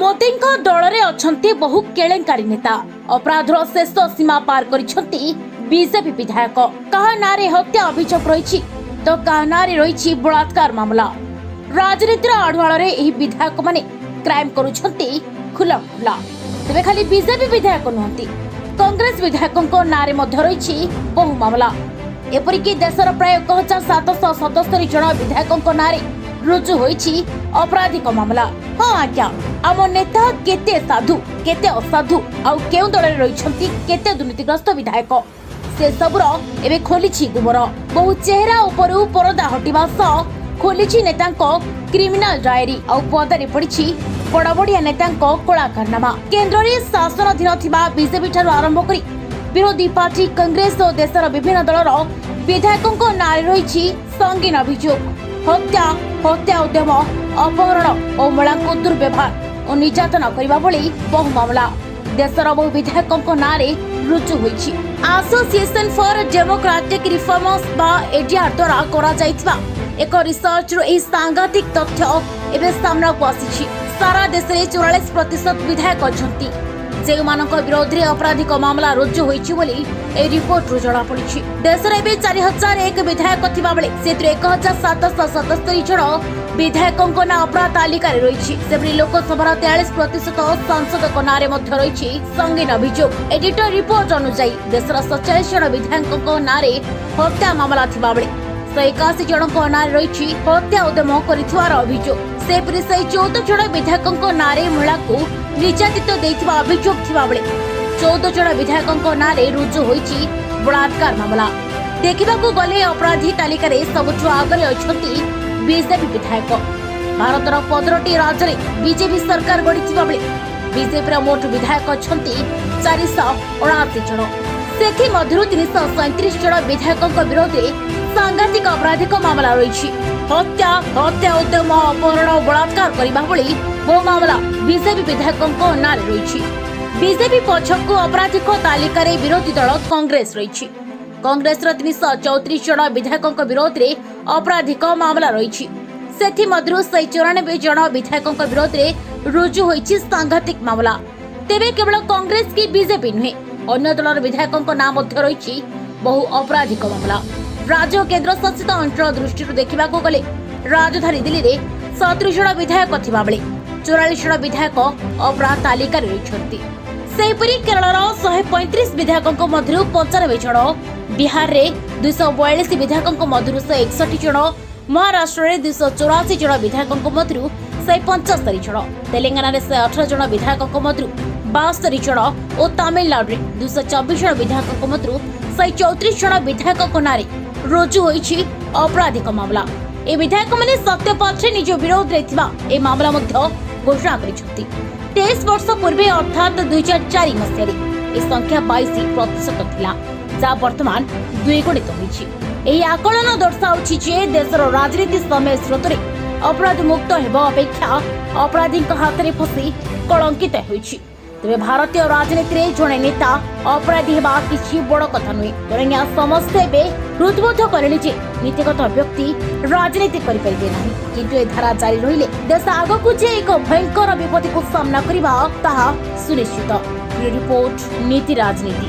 ମୋଦିଙ୍କ ଦଳରେ ଅଛନ୍ତି ବହୁ କେଳେଙ୍କାରୀ ନେତା। ଅପରାଧର ଶେଷ ସୀମା ପାର କରିଛନ୍ତି ବିଜେପି ବିଧାୟକ। କାହା ନାଁରେ ହତ୍ୟା ଅଭିଯୋଗ ରହିଛି ତ କାହା ନାଁରେ ରହିଛି ବଳାତ୍କାର ମାମଲା। ରାଜନୀତିର ଆଢୁଆଳରେ ଏହି ବିଧାୟକମାନେ କ୍ରାଇମ୍ କରୁଛନ୍ତି ଖୁଲା ଖୁଲା। ତେବେ ଖାଲି ବିଜେପି ବିଧାୟକ ନୁହନ୍ତି, କଂଗ୍ରେସ ବିଧାୟକଙ୍କ ନାଁରେ ମଧ୍ୟ ରହିଛି ବହୁ ମାମଲା। ଏପରିକି ଦେଶର ପ୍ରାୟ 1777 ଜଣ ବିଧାୟକଙ୍କ ନାଁରେ ରୁଜୁ ହୋଇଛି ଅପରାଧିକ ମାମଲା। ହଁ ଆଜ୍ଞା, ଆମ ନେତା କେତେ ସାଧୁ, କେତେ ଅସାଧୁ ଆଉ କେଉଁ ଦଳରେ ରହିଛନ୍ତି କେତେ ଦୁର୍ନୀତିଗ୍ରସ୍ତ ବିଧାୟକ, ସେସବୁର ଏବେ ଖୋଲିଛି ଗୁମର। ବହୁ ଚେହେରା ଉପରୁ ପରଦା ହଟିବା ସହ ଖୋଲିଛି ନେତାଙ୍କ କ୍ରିମିନାଲ ଡାଏରୀ ଆଉ ପଦାରେ ପଡ଼ିଛି ବଡ଼ ବଡ଼ିଆ ନେତାଙ୍କ କଳା କାରନାମା। କେନ୍ଦ୍ରରେ ଶାସନାଧୀନ ଥିବା ବିଜେପି ଠାରୁ ଆରମ୍ଭ କରି ବିରୋଧୀ ପାର୍ଟି କଂଗ୍ରେସ ଓ ଦେଶର ବିଭିନ୍ନ ଦଳର ବିଧାୟକଙ୍କ ନାଁରେ ରହିଛି ସଙ୍ଗୀନ ଅଭିଯୋଗ। ହତ୍ୟା, ହତ୍ୟା ଉଦ୍ୟମ, ଅପହରଣ ଓ ମହିଳାଙ୍କୁ ଦୁର୍ବ୍ୟବହାର ଓ ନିର୍ଯାତନା କରିବା ଭଳି ବହୁ ମାମଲା ଦେଶର ବହୁ ବିଧାୟକଙ୍କ ନାଁରେ ରୁଜୁ ହୋଇଛି। ଆସୋସିଏସନ ଫର ଡେମୋକ୍ରାଟିକ ରିଫର୍ମସ ବା ଏଡିଆର ଦ୍ୱାରା କରାଯାଇଥିବା ଏକ ରିସର୍ଚ୍ଚରୁ ଏହି ସାଂଘାତିକ ତଥ୍ୟ ଏବେ ସାମ୍ନାକୁ ଆସିଛି। ସାରା ଦେଶରେ 44% ବିଧାୟକ ଅଛନ୍ତି, ଯେଉଁମାନଙ୍କ ବିରୋଧରେ ଅପରାଧିକ ମାମଲା ରୁଜୁ ହୋଇଛି ବୋଲି ଏହି ରିପୋର୍ଟରୁ ଜଣାପଡ଼ିଛି। ଦେଶରେ ଏବେ 4001 ବିଧାୟକ ଥିବାବେଳେ ସେଥିରୁ 1777 ଜଣ ବିଧାୟକଙ୍କ ନାଁ ଅପରାଧ ତାଲିକାରେ ରହିଛି। ସେପରି ଲୋକସଭାର 43% ସାଂସଦଙ୍କ ନାଁରେ ମଧ୍ୟ ରହିଛି ସଙ୍ଗୀନ ଅଭିଯୋଗ। ଏଡିଟର ରିପୋର୍ଟ ଅନୁଯାୟୀ ଦେଶର 47 ଜଣ ବିଧାୟକଙ୍କ ନାଁରେ ହତ୍ୟା ମାମଲା ଥିବାବେଳେ 181 ଜଣଙ୍କ ନାଁରେ ରହିଛି ହତ୍ୟା ଉଦ୍ୟମ କରିଥିବାର ଅଭିଯୋଗ। ସେହିପରି 114 ଜଣ ବିଧାୟକଙ୍କ ନାଁରେ ମହିଳାଙ୍କୁ ନିର୍ଯାତିତ ଦେଇଥିବା ଅଭିଯୋଗ ଥିବାବେଳେ 14 ଜଣ ବିଧାୟକଙ୍କ ନାଁରେ ରୁଜୁ ହୋଇଛି ବଳାତ୍କାର ମାମଲା। ଦେଖିବାକୁ ଗଲେ ଅପରାଧୀ ତାଲିକାରେ ସବୁଠୁ ଆଗରେ ଅଛନ୍ତି ବିଜେପି ବିଧାୟକ। ଭାରତର 15ଟି ରାଜ୍ୟରେ ବିଜେପି ସରକାର ଗଢ଼ିଥିବା ବେଳେ ବିଜେପିର ମୋଟ ବିଧାୟକ ଅଛନ୍ତି 479 ଜଣ। ସେଥିମଧ୍ୟରୁ 337 ଜଣ ବିଧାୟକଙ୍କ ବିରୋଧରେ ସାଂଘାତିକ ଅପରାଧିକ ମାମଲା ରହିଛି। ହତ୍ୟା, ହତ୍ୟା ଉଦ୍ୟମ, ଅପହରଣ ଓ ବଳାତ୍କାର କରିବା ଭଳି ବହୁ ମାମଲା ବିଜେପି ବିଧାୟକଙ୍କ ନାଁରେ ରହିଛି। ବିଜେପି ପଛକୁ ଅପରାଧିକ ତାଲିକାରେ ବିରୋଧୀ ଦଳ କଂଗ୍ରେସ ରହିଛି। କଂଗ୍ରେସର 334 ଜଣ ବିଧାୟକଙ୍କ ବିରୋଧରେ ଅପରାଧିକ ମାମଲା ରହିଛି। ସେଥିମଧ୍ୟରୁ 194 ଜଣ ବିଧାୟକଙ୍କ ବିରୋଧରେ ରୁଜୁ ହୋଇଛି ସାଂଘାତିକ ମାମଲା। ତେବେ କେବଳ କଂଗ୍ରେସ କି ବିଜେପି ନୁହେଁ, ଅନ୍ୟ ଦଳର ବିଧାୟକଙ୍କ ନାଁ ମଧ୍ୟ ରହିଛି ବହୁ ଅପରାଧିକ ମାମଲା। ରାଜ୍ୟ ଓ କେନ୍ଦ୍ରଶାସିତ ଅଞ୍ଚଳ ଦୃଷ୍ଟିରୁ ଦେଖିବାକୁ ଗଲେ ରାଜଧାନୀ ଦିଲ୍ଲୀରେ 70 ଜଣ ବିଧାୟକ ଥିବାବେଳେ 44 ଜଣ ବିଧାୟକ ଅପରାଧ ତାଲିକାରେ ରହିଛନ୍ତି। ସେହିପରି କେରଳର 135 ବିଧାୟକଙ୍କ ମଧ୍ୟରୁ 95 ଜଣ, ବିହାରରେ 242 ବିଧାୟକଙ୍କ ମଧ୍ୟରୁ 161 ଜଣ, ମହାରାଷ୍ଟ୍ରରେ 284 ଜଣ ବିଧାୟକଙ୍କ ମଧ୍ୟରୁ 175 ଜଣ, ତେଲେଙ୍ଗାନାରେ 118 ଜଣ ବିଧାୟକଙ୍କ ମଧ୍ୟରୁ 72 ଜଣ ଓ ତାମିଲନାଡୁରେ 224 ଜଣ ବିଧାୟକଙ୍କ ମଧ୍ୟରୁ 134 ଜଣ ବିଧାୟକଙ୍କ ନାଁରେ ରୁଜୁ ହୋଇଛି ଅପରାଧିକ ମାମଲା। ଏ ବିଧାୟକମାନେ ସତ୍ୟପାଠରେ ନିଜ ବିରୋଧରେ ଥିବା ଏ ମାମଲା ମଧ୍ୟ ଘୋଷଣା କରିଛନ୍ତି। 23 ବର୍ଷ ପୂର୍ବେ ଅର୍ଥାତ୍ 2004 ମସିହାରେ ଏ ସଂଖ୍ୟା 22% ଥିଲା, ଯାହା ବର୍ତ୍ତମାନ ଦ୍ୱିଗୁଣିତ ହୋଇଛି। ଏହି ଆକଳନ ଦର୍ଶାଉଛି ଯେ ଦେଶର ରାଜନୀତି ସମୟ ସ୍ରୋତରେ ଅପରାଧ ମୁକ୍ତ ହେବା ଅପେକ୍ଷା ଅପରାଧୀଙ୍କ ହାତରେ ଫସି କଳଙ୍କିତ ହେଉଛି। ତେବେ ଭାରତୀୟ ରାଜନୀତିରେ ଜଣେ ନେତା ଅପରାଧୀ ହେବା କିଛି ବଡ଼ କଥା ନୁହେଁ, ବରଂ ଏହା ସମସ୍ତେ ଏବେ ହୃଦବୋଧ କଲେଣି ଯେ ନୀତିଗତ ବ୍ୟକ୍ତି ରାଜନୀତି କରିପାରିବେ ନାହିଁ। କିନ୍ତୁ ଏ ଧାରା ଜାରି ରହିଲେ ଦେଶ ଆଗକୁ ଯେ ଏକ ଭୟଙ୍କର ବିପତ୍ତିକୁ ସାମ୍ନା କରିବା, ତାହା ସୁନିଶ୍ଚିତ। ରିପୋର୍ଟ, ନୀତି ରାଜନୀତି।